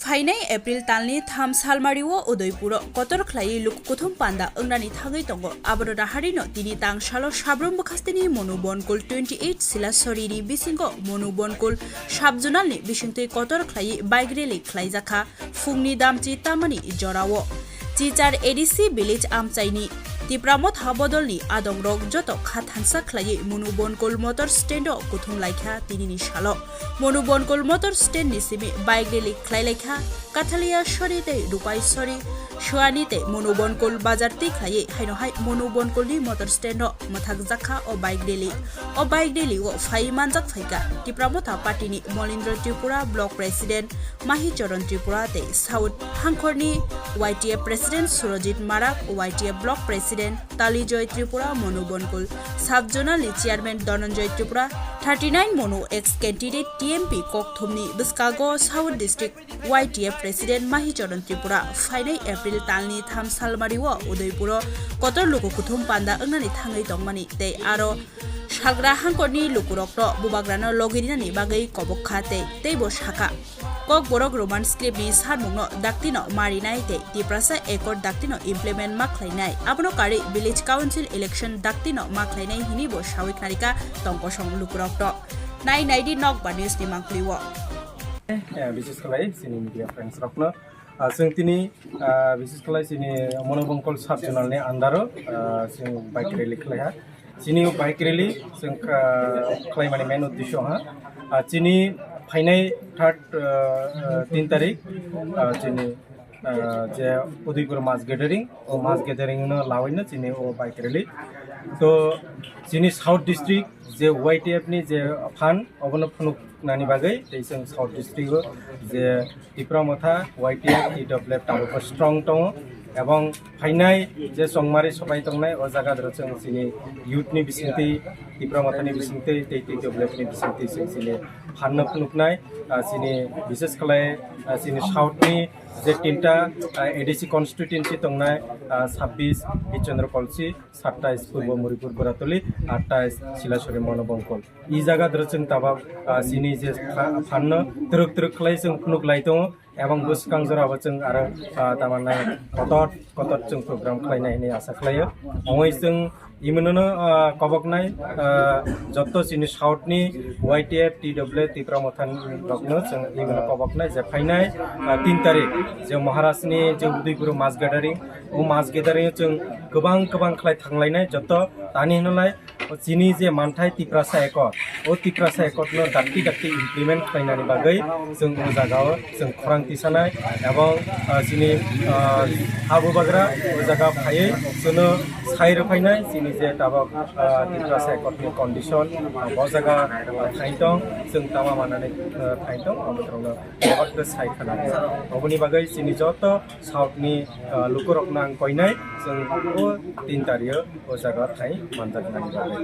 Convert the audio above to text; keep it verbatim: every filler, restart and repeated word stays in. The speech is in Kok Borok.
Phainai April talni tham salmario Udaipuro kotor khlaiwi luku kuthum panda wngnani thangwi tongo. Abono naharino tini tang salo Sabrum bwkhasteni Monu Bonkol twenty eight Silasori ni bisingo Monu Bonkol sub-zonal ni bisingtwi kotor khlaiwi bike rally khlaijakha. Phungni damchi tamani jorao Chichar A D C village amchaini Tipra Motha bodolni adongrok joto kha thansa khlaiwi Monu Bonkol motor stand o kuthum laikha tinini salo. Monu Bonkol motor stand ni simi bike rally khlai laikha. Kathalia Sori tei Rupai Sori, Suani tei Monu Bonkol bazar twi khlaiwi haino hai Monu Bonkol ni motor stand o mwthakjakha o bike rally. O bike rally o phai manjak phaikha Tipra Motha party ni Molindra Tripura, block president Mahi Charan Tripura tei South Hangkhorni Y T F president Surajit Marak, Y T F block president Talijoy Tripura, Monu Bonkol sub-zonal ni chairman Dhananjoy Tripura, thirty nine Monu ex candidate T M P kokthumni bwskango South District Y T F president Mahi Charan Tripura phainai April talni tham salmario Udaipuro kotor luku kuthum panda wngnani thangwi tongmani tei aro salgra hangkorni lukurokno bubagrano logi rinani bagwi kobok kha tei teibo sakha. Kokborok Roman script ni sarmungno daktino marinai tei Tiprasa Accord daktino implement ma khlainai. Abono karwi village council election daktino ma khlainai hinibo sawi khnarikha tongkosong lukurokno. Nai naidi Nokbar News ni mangpili o. Eh, bises khlai chini media friends rokno. Ah, chwng tini, ah, bises khlai chini Monu Bonkol sub-zonal ni under o, ah, chwng bike rally khlaiha. Chini bike rally chwng, ah, khlaimani main uddesho ha. Ah, chini phainai third, ah, ah, tin tarik, ah, chini, ah, je Udaipur mass gathering, o mass gathering no lawino chini o bike rally. To chini South District je Y T F ni je phan obono phunuknani bagwi tei chwng South District o je Tipra Motha Y T F T W F tabukbo strong tongo, ebong phainai je chongmari sopai tongnai o jaga doro chwng chini youth ni bisingtwi, Tipra Motha ni bisingtwi tei T W F ni bisingtwi chwng chini phanno phunuknai, ah, chini bises khlai, ah, chini South ni je tinta, ah, A D C constituency tongnai, ah, sabbish Bichandra Kolsi, sattais Purbo Muripur Boratoli, attais Silasori Monu Bonkol. I jaga doro chwng tabuk, ah, chini je pha-, phanno twrwk twrwk khlai chwng phunuk lai tongo, ebong bwskang jorabo chwng aro, ah, tamanai kotor kotor chwng program khlainai hinwi asa khlaio. Ongwi chwng imwnono, ah, koboknai, ah, jotto chini South ni Y T F, T W F, Tipra Motha rokno chwng imwno koboknai je phainai, ah, tin tarik je Maharaj ni je Udaipur mass gathering, o mass gathering o chwng kwbang kwbang khlai thanglainai jotto tani hinolai O chini je manthai Tiprasa Accord, o Tiprasa Accord no dakti dakti implement khlainani bagwi chwng o jaga o chwng khorang tisanai, ebong, ah, chini, ah, ha bubagra o jaga phaiwi chwngno sai rwphainai chini je tabuk, ah, Tiprasa Accord ni condition, ah, bo jaga, ah, thaitong, chwng tama manani, ah, thaitong, abo borokno sai khana. Oboni bagwi chini joto South ni, ah, lukurokno ang koinai, chwng o tin tario o jaga thai manjaknani bagwi.